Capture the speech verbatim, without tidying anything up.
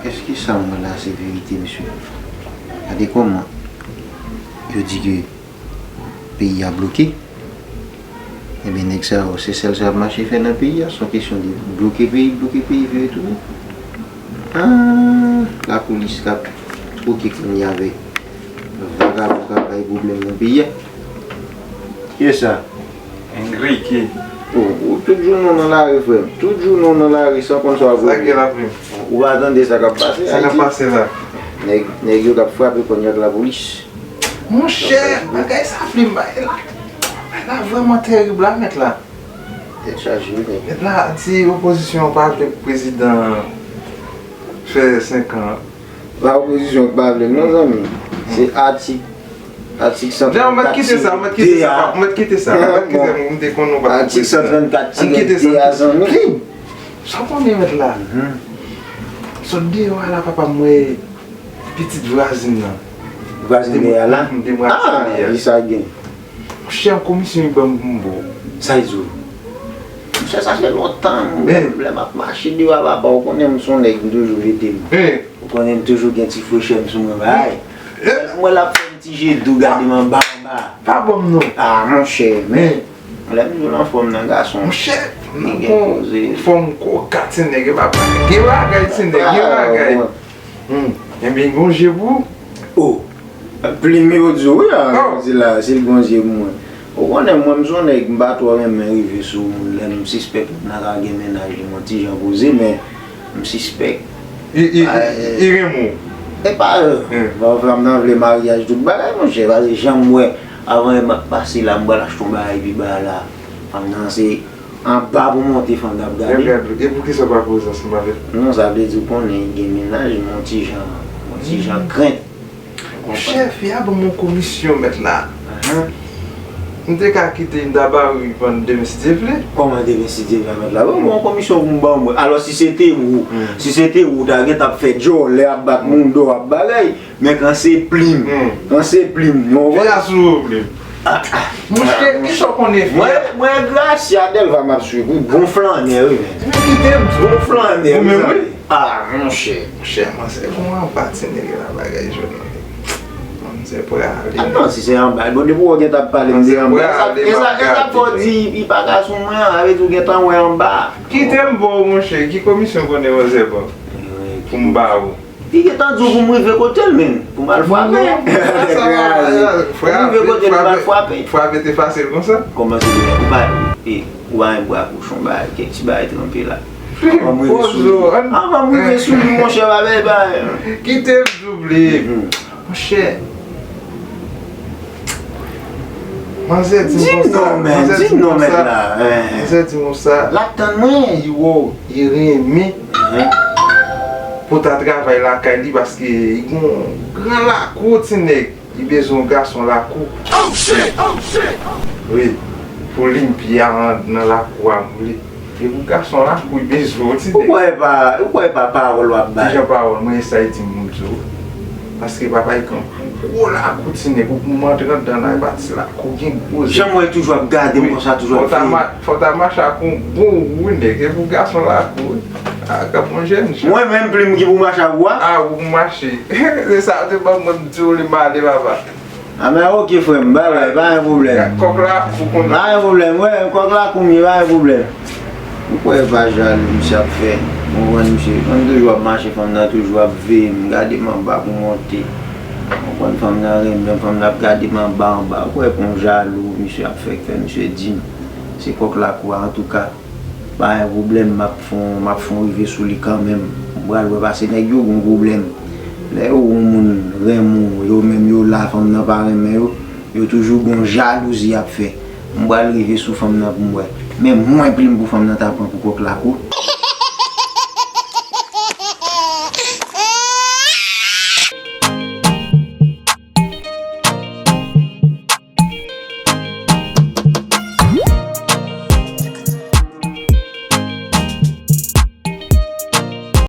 Èske sa m wè la se verite, mesye? Gade kòman yo di ke peyi a bloke. Ebyen, nèg sa yo, se sèl sa y ap mache fè nan peyi a. Se yon kesyon de bloke peyi, bloke peyi, vire tounen. Ah, lapolis k ap twoke kounye a avèk vagabon k ap bay pwoblèm nan peyi a. Kiyès sa? Enrique. Oh, ou tout jounen w nan lari, frè m. Tout jounen w nan lari san konn sa w ap regle. Sa gen la, frè m? Ou pa tande sa k ap pase Ayiti? Sa k ap pase la? Nèg, nèg yo k ap frape kònn yo ak lapolis. Monchè, bagay sa, frè m, bagay la, bagay la vrèman terib la, mèt la. Tèt chaje, wi, nèg. Mèt la, si opozisyon an pa vle prezidan fè senk an. Pa opozisyon ki pa vle l non, zanmi. Se atik, atik san trannkat tirè de a. Mwen kite sa, mwen kite sa, mwen kite sa, mwen kite sa, mwen te konn nou pa atik san trannkat tirè de a, zanmi. Sa w konnen, mèt la? Sot deyò a la, papa m wè pitit vwazin nan. Vwazin dèyè a la? Demwazèl li a. Ah, ki sa gen? Monchè, yon komisyon li ban m pou m ba w. Sa l di w? Monchè, sa fè lontan, lè m ap mache deyò a, papa, ou konnen m se yon nèg, m toujou vete m. Ou konnen m toujou gen ti frechè m sou mwen, bay. Mwen l ap fè m ti je dou, gade m anba, anba. Pa ban m non. Ah, monchè, men lè m di w l anfòm nan, gason. Monchè, m gon fòm koka, ti nèg, e papa. Gen bagay, ti nèg, gen bagay. Hmm. Ebyen, gon je pou ou. Oh. Plim yo di wi, a, di la, si l gon je pou mwen. Ou konnen, mwen, m se yon nèg, m pa twò renmen rive sou moun lè m sispèk moun nan ka gen mennaj li, m yon ti jan poze, men m sispèk. I, i, i, i renmen w. E pa, bon, fanm nan vle maryaj, tout bagay, monchè, paske jan m wè, avan m ap pase la, m pral achte yon bagay pi ba la. Fanm nan se anba pou monte fanm n ap gade. Gade, e poukisa w pa koze ansanm avè l? Non, sa vle di w konnen gen mennaj, m yon ti jan, yon ti jan krent. Monchè, fi a ban m yon komisyon, mèt la. M te ka kite, m ta ba w li pandan demen si Dye vle. Kòman demen si Dye vle, mèt la? Bon, bon, komisyon pou m ba w mwen. Alò, si se te ou, si se te ou, w ta gentan ap fè djòlè, ap bat moun do, ap bagay. Men kan se plim, kan se plim, nou konprann? Fi a sou plim. Monchè, kisa w konnen fi a? Mwen, mwen Gracia Delva m ap swiv, wi, bon flannè, wi, men. Men kite m di w. Bon flannè, wi, mezanmi. Ah, monchè. Monchè, manzè gon anba, ti nèg la, bagay jwenn nan. Manzè prale. Ah non, si se anba, bon, depi w gentan ap pale m de anba. E sa, e sa fè w di li pa ka sou mwen an, sa vle di w gentan wè anba. Kite m ba w, monchè, ki komisyon konnen manzè ban pou m ba w? Li gentan di w pou m rive kote l, men, pou m al frape. Pou m rive kote l, pou m al frape. Frape te fasil konsa? Kòman se genyen? Ou pa, e, ou pa yon bwa kochon, ba kèk ti bagay tranpe la. Anvan m rive sou li. Anvan m rive sou li, monchè, pa bay bagay. Kite m double. Monchè. Manzè di m konsa, manzè di m konsa, manzè di m konsa. L ap tann mwen, li renmen pou ta travay lakay li paske li gon gran lakou, ti nèg. Li bezwen yon gason lakou. Wi, pou li, m pi a nan lakou a, m vle. E pou gason lakou, li bezwen yon ti nèg. Ou kwè pa, ou kwè pa pawòl w ap bay? Kijan pawòl? Mwen, e sa l di m, m di w. Paske papa, li gen yon gwo lakou, ti nèg, ou pou m antre anndan la, e pa ti lakou, gen gwo zèb. Jan m wè l toujou ap gade m konsa, toujou ap veye. Fò w ta mache ak yon bon ou, nèg, e pou gason lakou, wi. A, k ap yon jèn jan. Mwen menm, plim ki pou mache ak ou a? A, ou pou mache. Se sa, te ban mwen, m di w li m ale, papa. A, men oke, frè m, bay, bay, pa gen pwoblèm. Kòk la, ou konn. Pa gen pwoblèm, wè, kòk la kounye, pa gen pwoblèm. Ou kwè pa jalou misye ap fè? Ou konprann misye? Fanm toujou ap mache, fanm nan toujou ap veye m, gade m anba pou monte. Ou konprann fanm nan renmen, fanm nan ap gade m anba, anba. Ou kwè pa yon jalou misye ap fè, k fè misye di m se kòk lakou a, antouka. Pa gen pwoblèm, m ap fon, m ap fon rive sou li kanmenm. M pral wè, paske nèg yo gon pwoblèm. Lè yo wè yon moun renmen w, yo menm yo la, fanm nan pa renmen yo, yo toujou gon jalouzi y ap fè. M pral rive sou fanm nan pou m wè. Men mwen plim pou fanm nan ta pran pou kòk lakou.